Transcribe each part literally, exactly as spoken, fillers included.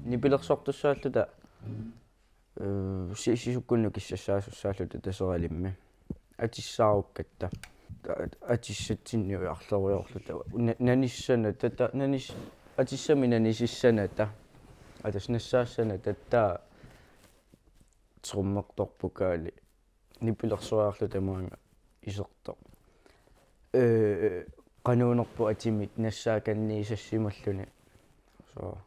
Nipilersortussaalluta, eh, si-, sisukkunnut kissassaasussaallutalu Taseralimmi. Atissaarukkatta. Atissatsinniujarleriarluta. Na-, nanissanata, ta-, nanis-, atissami nanisissanata. Atas nassaassanata taava trommertorpoq Kaali. Nipilersoriarluta maanga isertoq. Eh, qanuunerput atimit nassaakanniisassimalluni. So,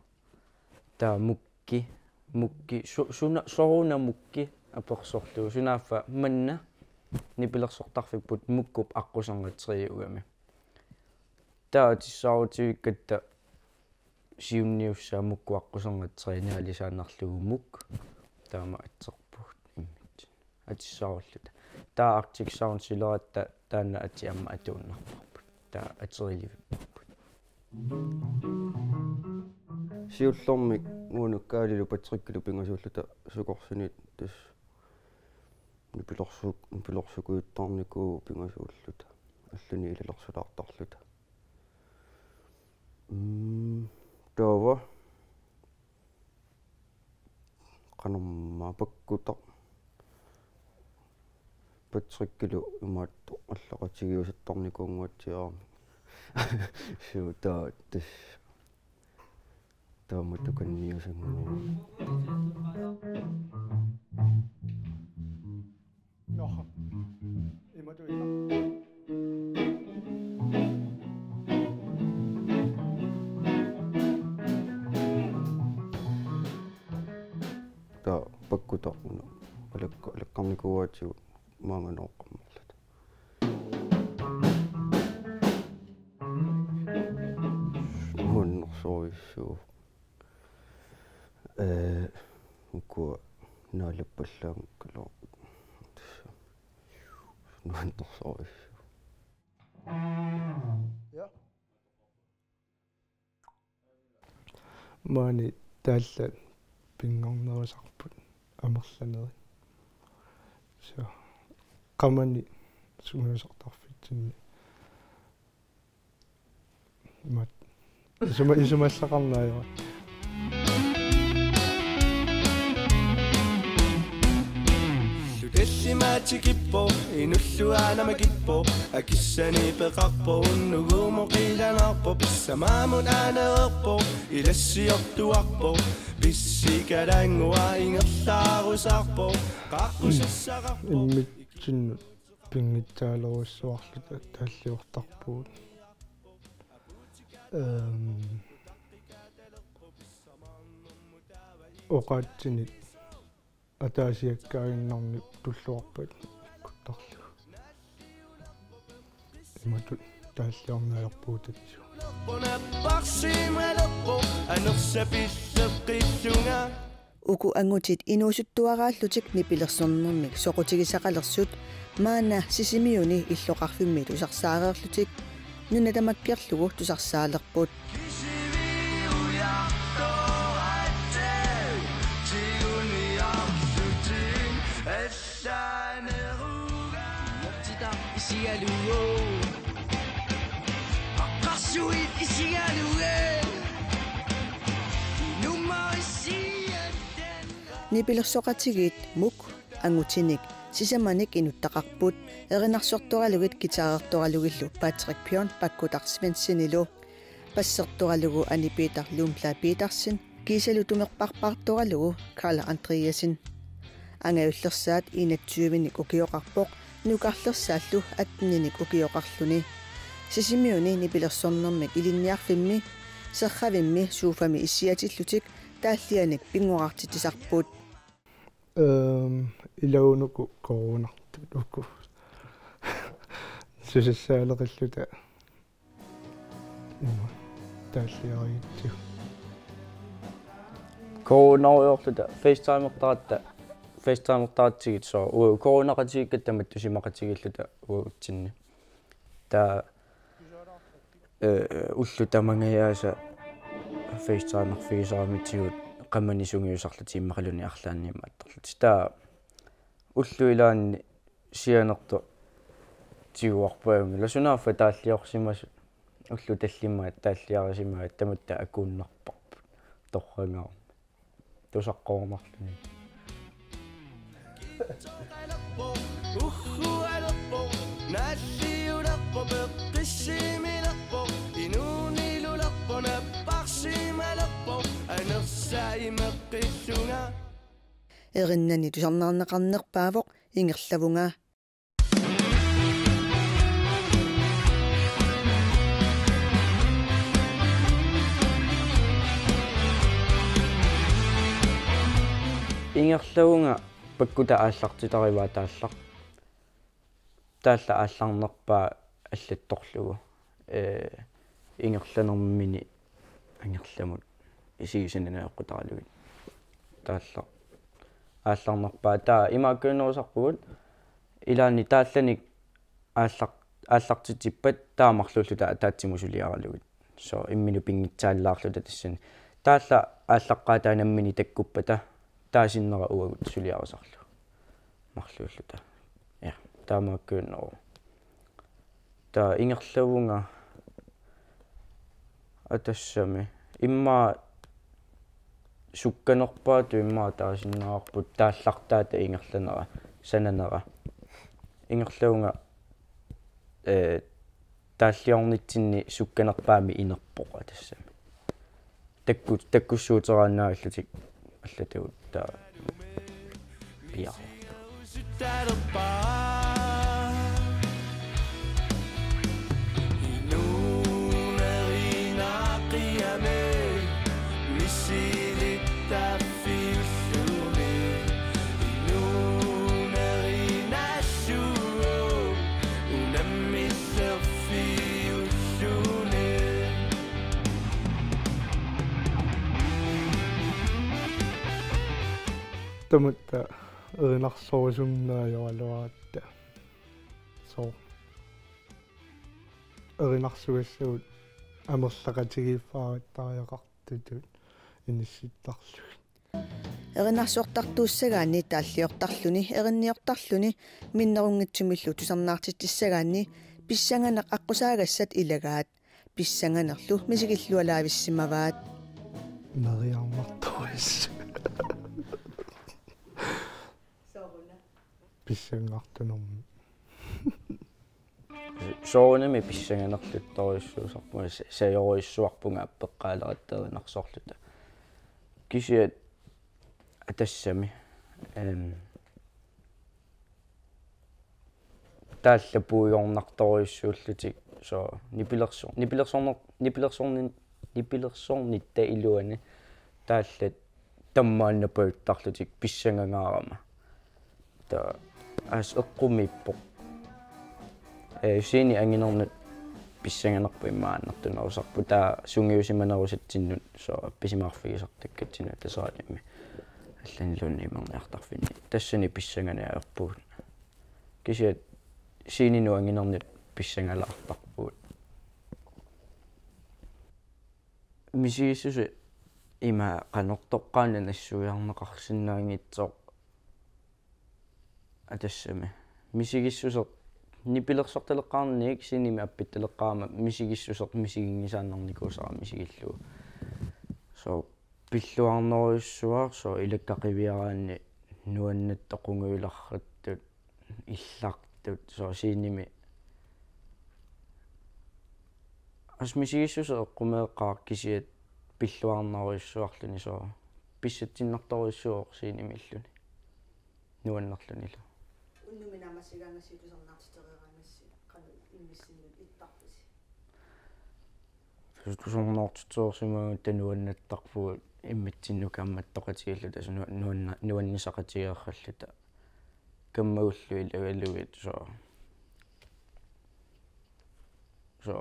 taava Mukki, Mukki, su-, suna, sooruna Mukki apersorlugu. Sunaaffa manna nipilersortarfipput Mukkup aqqusernatseriugami. Taava atissaarutivikkatta siunniussaa Mukku aqqusernatseri naalisaannarlugu Muk. Taama atserpugut immitsinnut. Atissaarullutalu. Taava Arctic Soundsileratta taanna atii aamma atuinnarparput. Taava aterilivipput. Siullermik uunukkaalilu Patrickilu pingasuulluta Sukorsunit tassa nipilersu-, nipilersukujuttarnikuuvoq pingasuulluta. Allanik ilalersulaartarluta. Mm, taava qanormaa Pakkutaq. Patrickilu imaattoq allaqatigiusuttarnikuunnguatsiarami. Suu taava tassa. Taama tukanniusannguaq. Nå. Imatut ila. Taava Pakkutaq una. Alakka-, alakkarnikuuaatigut maanga nooqqammerluta. Nuannersorujussuuvoq. Eh, ukua naalappallaanngikkaluarput. Nuannersorujussuuvoq. Ja. Maani taallat pinngornerusarput amerlanerit. So, qamani sungiusartarfitsinni. Imaat. Isuma-, isumassaqarneq ajorami. Illuatikippoq, inulluaana makippoq, akissani peqarpoq, unnuguumut qilanarpoq, pissamaamut aaneerpoq, ilassiortuarpoq, pissikalaannguaq ingerlaarusarpoq, qaaqqusassaqarpoq. Immitsinnut pinngitsaalerujussuarluta taalliortarpugut. Ehm, oqaatsinik ataasiakkaaginnarnik tulluarpat ikkuttarlugu. Imatut taalliorneq ajorpugut tassani. Uku angutit inuusuttuaraallutik nipilersornermik soqutigisaqalersut maanna Sisimiuni illoqarfimmi tusarsaareerlutik nuna tamakkerlugu tusarsaalerput. Nipilersoqatigiit Muk angutinik sisamanik inuttaqarput, erinarsortoralugit guitarertoralugillu Patrick Bjørn Pakkutaq Svendsenilu, bassertoralugu Anni Peter Lundblad Petersen, kiisalu tumerparpaartoralugu Karl Andreasen. Angajullersaat enogtyve-nik ukioqarpoq, nukarlersaallu atten-inik ukioqarluni. Sisimiuni nipilersornermik ilinniarfimmi, serravimmi, sofami issiatillutik taallianik pinnguartitsisarput. Ehm, ilaanuku coronartut uku. Susassaaleqilluta. Ima, taalliariitsi. Coronarujoorluta FaceTimertaratta, FaceTimertaratsigit soo, u-, coronaqatigiikkatta mattusimaqatigiilluta uagutsinni. Taava, eh, ullut tamangajaasa FaceTimerfigisaramitsigut qamani sungiusarlutik immaqaluunniit arlaanni imaattorlutik. Taava ullut ilaanni sianertoq tiguarput ajunngilaq, sunaaffa taalliorsimasut ullut tallimaat taalliarisimaat tamatta akuunnarparput torrangaarmat. Tusaqqoornarluni. Erinnani tusarnaarneqarnerpaavoq Ingerlavunga. Ingerlavunga pakkuta aallartitarivaa taallaq. Taallaq aallarnerpaaq allattorlugu. Ee, ingerlanermini angerlamut isigisaniaqqutaralugu. Taallaq aallarnerpaaq taava imaakkuinnerusarpugut ilaanni taallanik aallaq-, aallartitsippat taava marluulluta ataatsimut suliaralugit. So imminut pinngitsaallaarluta tassani. Taallaq aallaqqaataa nammineq takkuppata taava sinnera uagut suliarisarlugu. Marluulluta. Ja, taamaakkuinneruvoq. Taava Ingerlavunga atassami. Immaqa sukkanerpaatut immaqa taasinnaavarput taallartaata ingerlanera, sananera. Ingerlavunga, ee, taalliornitsinni sukkanerpaamik inerpoq atassami. Takku-, takkussuuteraannaavillutik allatut taava piareerpoq. Tamatta erinarsorusunnaajugaluaratta. So. Erinarsugassagut amerlaqatigiiffaarittariaqartutut inissittarlugit. Erinarsortartuussagaanni taalliortarluni, erinniortarluni, minnerunngitsumillu tusarnaartitsissagaanni pissanganaq aqqusaagassat ilagaat. Pissanganerlu misigillualaavissimavaat. Neriarnartorujussuuvoq. Pissangartunermi. Soorunami pissanganerluttorujussuusarpunga, sa-, sajorujussuarpunga appeqqaaleratta erinarsorluta. Kisianni atassami, em, taallat puigornartorujussuullutik, so nipilersor-, nipilersorner-, nipilersornin-, nipilersornitta iluani taallat tammaannapajuttarlutik pissangangaarama. Taava assut eqqumiippoq. Ee, scene anginernut pissanganerput immaqa annertunerusarput. Taava sungiusimanerusatsinnut, so appisimaarfigisartakkatsinnut Ataatsimiinnermi allaniluunniit imerniartarfinni. Tassani pissanganeq ajorpugut. Kisianni sceninut anginernut pissangalaartarpugut. Misigissuseq ima qanoq toqqaannaq nassuiarneqarsinnaanngitsoq atassami. Misigissuseq nipilersortaleqqaarniit scenemi appittaleqqaarama misigissuseq misiginngisaannarnikuusara misigillugu. So pilluarnerujussuaq, so ilakka qiviaraanni nuannattut qungujulaartut, illartut, so scenemi. Assut misigissuseq eqqumeeqqaaq kisianni pilluarnerujussuarluni, so pissatsinnartorujussuuvoq scenemiilluni. Nuannerlunilu. Unnummi naammassigaangassi tusarnaartitereeraangassi qanoq immissinnut ittarpusi? Tusarnaartitsereersimagatta nuannattarpugut immitsinnut kaammattoqatigiilluta, tassa nu-, nuanna-, nuannisaqatigeeralluta. Kammagullu ilagalugit, so. So,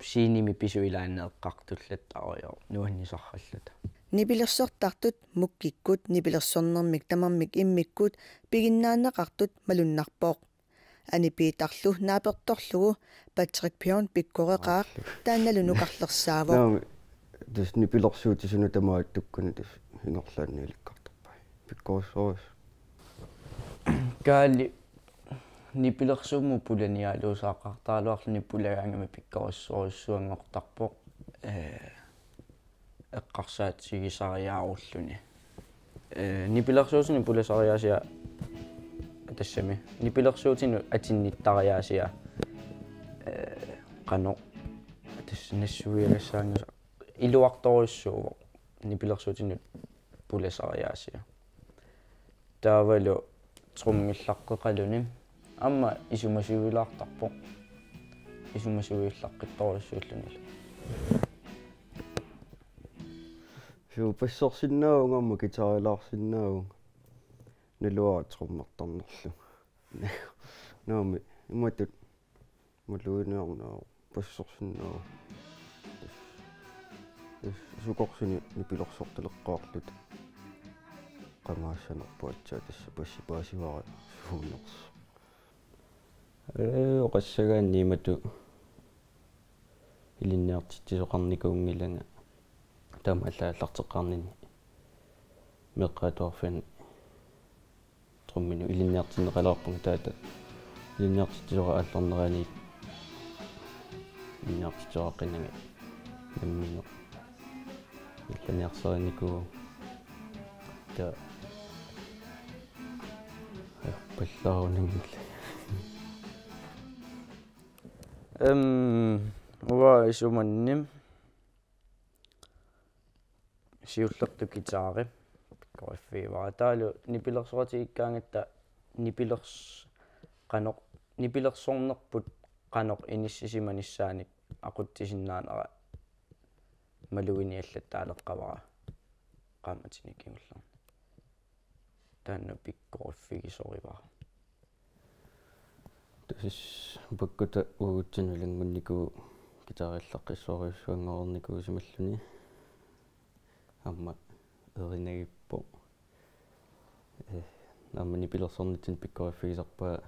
scenemi pisut ilaanni eqqartullattaarujussuuvoq nuannisaralluta. Nipilersortartut mukkikkut, nipilersornermik tamarmik immikkut piginnaanneqartut malunnarpoq. Ani Piitarlu naapertorlugu Patrick Bjørn pikkoreqaaq, taannalu nukarlersaavoq. Naamik, tassa nipilersuutit suna tamaat tukkani tassa ingerlaannaq ilikkartorpai. Pikkorissorujussuaq. Kaali Nipilersuummut pulanialuusaqartaraluarluni pulagaangami pikkorissorujussuanngortarpoq, ee, eqqarsaatigisariaarulluni. Ee, nipilersuutinik pulasariaasia, tassami nipilersuutinut atinnittariaasia, ee, qanoq tassa nassuiagassaanngisa iluartorujussuuvoq nipilersuutinut pulasariaasia. Taavalu trommillaqqeqaluni. Aamma isumasuilaartarpoq. Isumasuillaqqittorujussuullunilu. Suu, bassersinnaavunga aamma guitarilaarsinnaavunga. Naluara trommertarnerlunga. Naamik, imatut maluginiarnagu bassersinnaavunga. Tassa, tassa sukorsuni nipilersortaleqqaarluta. Qangaassanerput aatsaat tassa bassi paasivara suunersoq. Ee, oqassagaanni imatut ilinniartitsisoqarnikuunngilanga taama allaallarteqqaarninni meeqqat atuarfianni tromminut ilinniartinneqalaarpunga, taava ilinniartitsisoqarnerani ilinniartitsisoqaqqinanga nammineq illaniarsarinikuuvoq. Taava ajorpallaarunanngilanga. Em, uanga isumanni siullertut guitari pikkoriffigaara. Taavalu nipilersoqatigiikkaangatta nipilers-, qanoq, nipilersornerput qanoq inissisimanissaanik aqutsisinnaanera maluginiallattaaleqqavara qaammatini kingullerni. Taanna pikkoriffigisorivara. Tassa pakkutta uagutsinnut ilanngunnikuuvoq guitarillaqqissorujussuanngornikuusimalluni. Aamma erinagippoq. Ee, aamma nipilersornitsinni pikkoriffigisarpara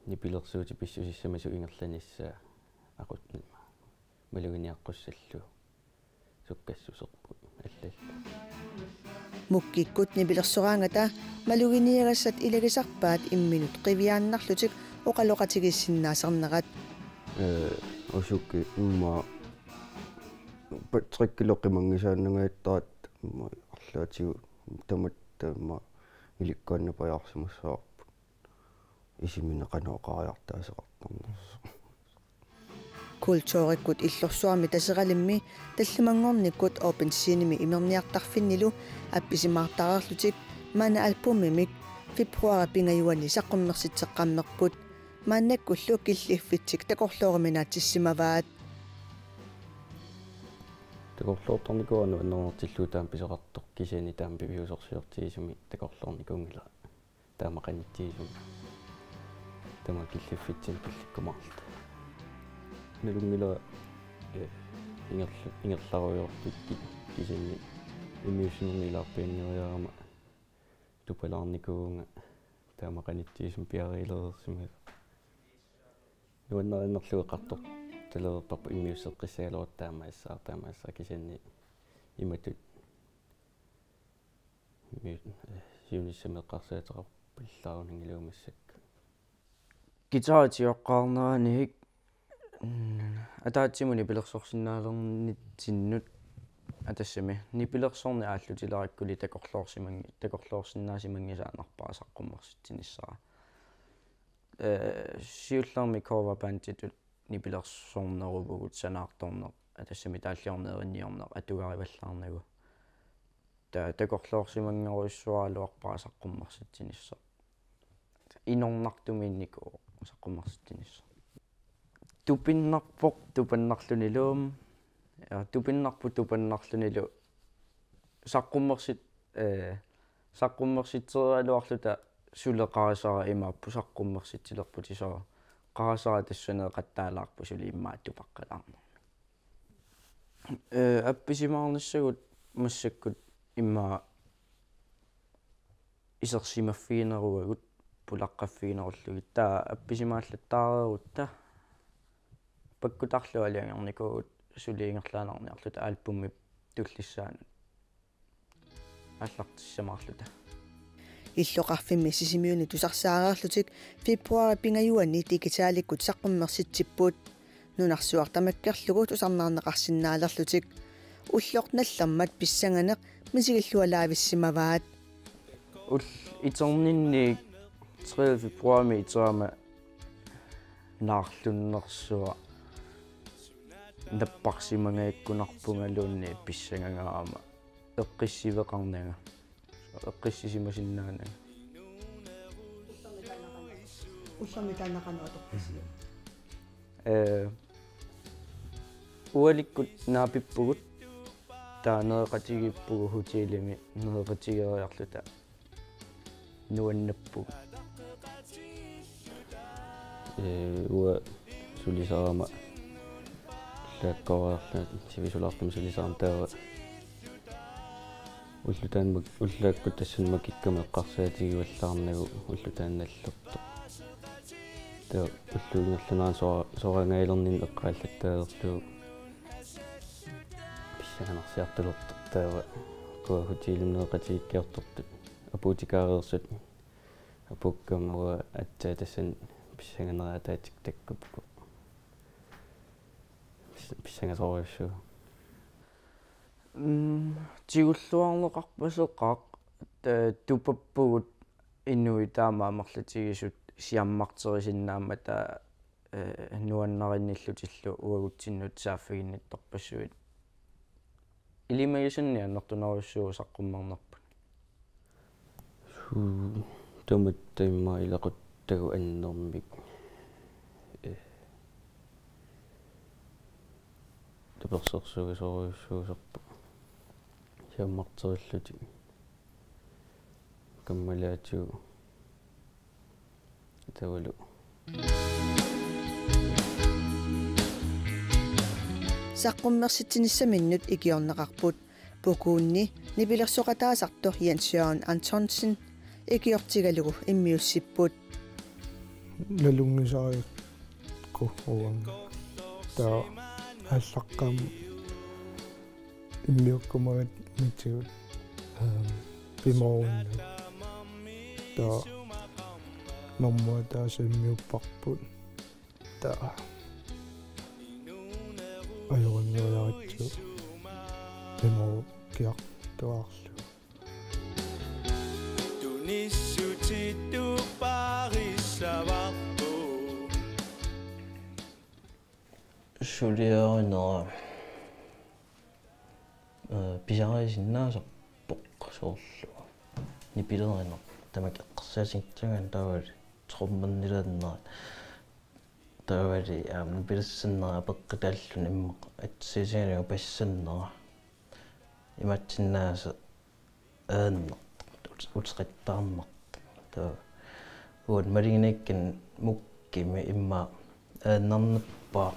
nipilersuutit pissusissamisut ingerlanissaat aqutsit maluginiaqqussallugu sukkassuserput allallu. Mukkikkut nipilersoraangata maluginiagassat ilagisarpaat imminut qiviaannarlutik oqaloqatigiissinnaasarnerat. Ee, usuki immaqa patrikkiloqimanngisaannangajattaat immaqa arlaatigut tamatta immaqa ilikkaannapajaarsimassavarput. Isimineq qanoq oqariartaaseqartarnersoq. Kulturikkut illorsuarmi Taseralimmi tallimanngornikkut Open Scenemi imerniartarfinnilu appisimaartareerlutik maanna albumimik februaarip pingajuani saqqummersitseqqammerput. Maannakkullu killiffitsik takorlooruminaatsissimavaat. Takorloortarnikuuara nuannernertillugu taama pisoqartoq, kisianni taama piviusorsiortigisumik takorloornikuunngilara. Taama qanitsigisumik. Taama killiffitsinni pillikkumaarluta. Nalunngilara, ee, ingerl-, ingerlarujoortut ki-, kisianni immiussinermi ilaarpianngeriarama tupalaarnikuuvunga taama qanitsigisumik piareereersimavoq. Nuannarinerlugu eqqartortalereerparput immiusseqqissagaluarutta taamaassaaq, taamaassaaq, kisianni imatut immiu-, ee, siunissami eqqarsaateqarpallaarunanngilanga massakkut. Guitarit tigooqqaarneranni, mm, ataatsimut nipilersorsinnaalernitsinnut, aa, tassami nipilersorneq aallutilerakkulli takorloorsimanngi-, takorloorsinnaasimanngisaannarpara saqqummersitsinissara. Ee, siullermik coverbanditut nipilersorneruvugut sanaartorneq, aa, tassami taalliorneq erinniorneq atugarivallaarnagu. Ta-, takorloorsimanngerujussuaraluarpara saqqummersitsinissaq. Inornartumiinnikuuvoq saqqummersitsinissaq. Tupinnarpoq tupannarlunilu. Ja, tupinnarpoq tupannarlunilu. Saqqummersit-, ee, saqqummersitseriaraluarluta suli qarasara imaappoq saqqummersitsilerputit, soorlu qarasara tassaneeqattaalaarpoq suli immaqa tupaqqalaarnermik. Ee, appisimaarnissagut massakkut immaqa isersimaffigineruagut pulaqqaffiginerullugit, taava appisimaallattaareerutta pakkutarlu aalajangernikut suli ingerlaannarniarluta albumip tullissaanut aallartissamaarluta. Illoqarfimmi Sisimiuni tusarsaareerlutik februaarip pingajuanni digitalikkut saqqummersitsipput. Nunarsuaq tamakkerlugu tusarnaarneqarsinnaalerlutik. Ulloq nallermat pissanganeq misigillualaavissimavaat. Ul-, iterninniit tredje februarimi iterama naarlunnersuaq napparsimangajappungaluunniit pissangangaarama eqqissiveqarnanga. Eqqissisimasinnaananga. Ullermi taanna qanoq atorpisiuk? Ee, ualikkut naapippugut, taava nereqatigiippugut hotelimi, nereqatigeriarluta nuannappugut. Ee, uanga sulisarama ullaakkoriarlunga sivisulaartumik sulisarama taava ulloq taanna mak-, ullaakkut tassani makikkama eqqarsaatigivallaarnagu ulloq taanna nallertoq. Taava ullup ingerlanerani sora-, soraangajalerninni eqqaallattaalerlugu pissanganarsiartulertoq taava ukua hotelimi nereqatigiikkiartortut apotekereersut apuukkama uanga aatsaat tassani pissanganeriaataatikka takkuppoq. Pis-, pissangasorujussuuvoq. Mm, tigulluarneqarpasoqaaq, ta-, tupappugut inuit taama amerlatigisut siammarterisinnaammata, ee, nuannarinnillutillu uagutsinnut saaffiginnittarpassuit. Ilimagisannik annertunerujussuuvoq saqqummernerput. Suu, tamatta immaqa ilaquttagut annermik. Ee, tapersersuisorujussuusarput. Siammarterillutik. Kammalaatigut. Taavalu. Saqqummersitsinissaminnut ikiorneqarput. Pukuunni nipilersoqataasartoq Jens Jørgen Antonsen ikiortigalugu immiussipput. Nalunngusarigakku uanga. Taava aallaqqaammut immiukkumagatsigit, ehm, pimoorunnagu. Taava normu ataaseq immiupparput. Taava ajorunnaarlugu pimoorukkiartuaarlugu. Tunissutittuparissavarput. Suliarinera, ee, pisarisinnaasarpoq soorlu. Nipilerineq tamakku eqqarsaatigisagaanni taavalu trommernilaannerat. Taavalu, aam, nipilissannerat apeqqutaalluni immaqa atsiisigalugu bassannera. Imaatsinnaavoq aanertartoq, ut-, uteqattaarnartoq. Taava uanga malinnikkut mukkimi immaqa aanernippara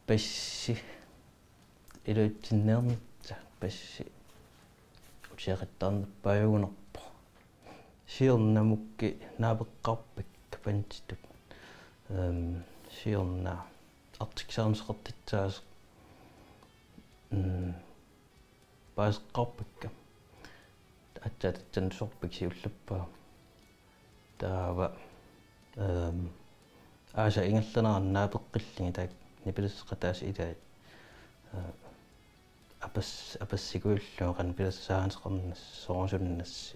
bassi. Iluatsinniarnissaq bassi. Uteqattaarnippaajugunarpoq. Siorna mukki naapeqqaarpakka banditut. Ehm, siorna Arctic Sounds-eqartitsisaasoq. Mm. Paaseqqaarpakka. Aatsaat tassani sorpassuit siullerpaat. Taava, ehm, aasap ingerlanerani naapeqqillugit taakku nipilersoqataasut ilaat. Ee, apas-, apassikuullugit qanoq nipilersaarneqarnassi, soorsunnassi.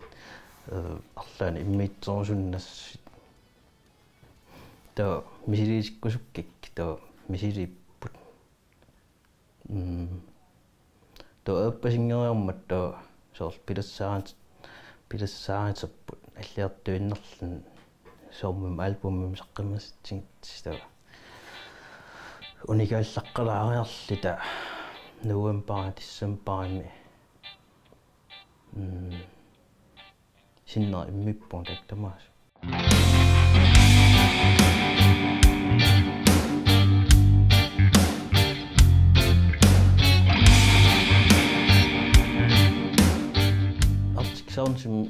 Ee, arlaannik immiussorusunnassi. Taava misiliisikkusukkakku, taava misiliipput. Mm. Taava aappasinngereermat taava soorlu pilersaarutit-, pilersaaruterput alliartuinnarluni soormimut albumimut saqqummersitsigit taava. Unikaallaqqalaariarluta novembarimi, decembarimi. Mm. Sinnera immiuppunga taakku tamaasa. Arctic Soundsimi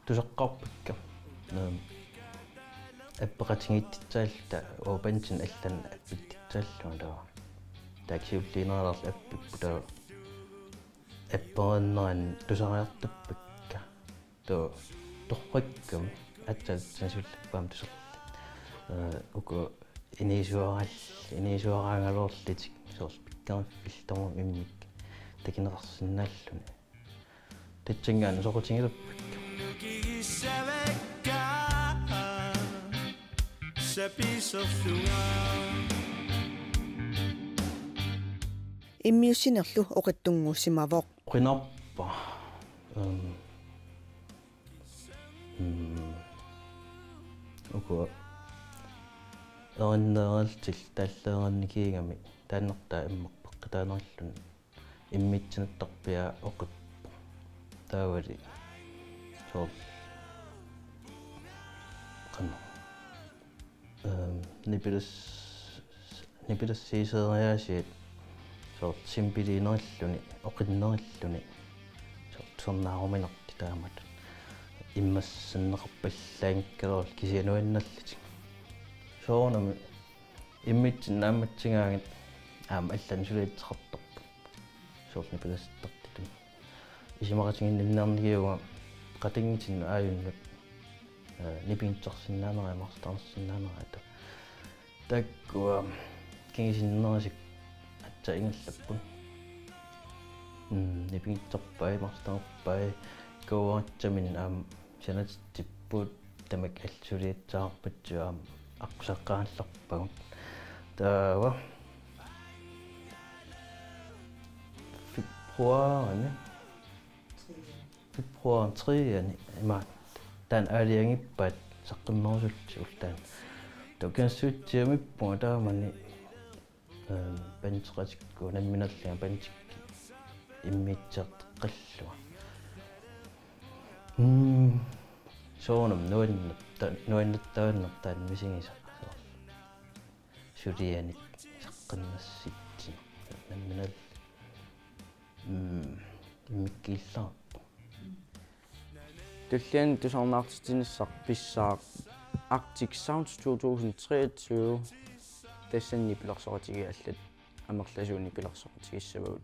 tusaqqaarpakka. Ehm, appeqatigiissutissaalluta uanga bandinut allanut appitsisaalluta taava. Taakku siulliunerulaarluta appipput taava. Appereernerani tusariartuppakka. Taava torrakkami aatsaat sanasullappaam tuserlap. Ee, uku inisuaraal-, inisuaraagaluarlutik soorlu pikkeriffillutik immikkut takuneqarsinnaalluni. Tassanngaanniit soqutigilerpakka. Immiussinerlu oqittunnguussimavoq. Oqinarpa. Ehm. Mm. Uku erinneerallutik taalleerannikiigami taannartaa immaqa peqqutaanerluni immiussinittarpiaa oqippoq. Taavali soorlu qanoq. Ehm, nipilas-, nipilassiiseriaasiat soorlu simpeliinerilluni, oqinnerilluni, soorlu tusarnaaruminartut taamatut. Immassinneqarpallaanngikkaluarluni kisianni nuannarlutik. Soorunami immiussineq naammassigaangat aamma allanik suliassaqartarpoq. Soorlu nipilassittartutut. Isumaqatigiinniarnigiuga qatanngutinnut aajunnut, ee, nipigisarsinnaanerai, mastersinnaanerai. Taakkua kingusinnerusut aatsaat ingerlapput. Mm, nipigisarpai, mastererpai, kooratsaminnut aamma sanatitsipput, tamakku allat suliassaqarput aamma aqqusaqqaarallarpagut. Taava februarimi, februar treani imaattoq taanna aalajangippaat saqqummerusullutik ulloq taanna. Taava Kangerlussuarmiippunga taamani, ehm, bandeqatikka nammineerlunga bandit immiussiartoqqillunga. Mm, soorunami nuannerta-, nuannertaanerpaat taanna misigisaq. Sulianik saqqummersitsineq nammineerlunga. Mm, immikkuullaarpoq. Tulliani tusarnaartitsinissaq pissaaq Arctic Sounds to tusind treogtyve. Tassani nipilersoqatigiit allat amerlasuut nipilersoqatigissavagut.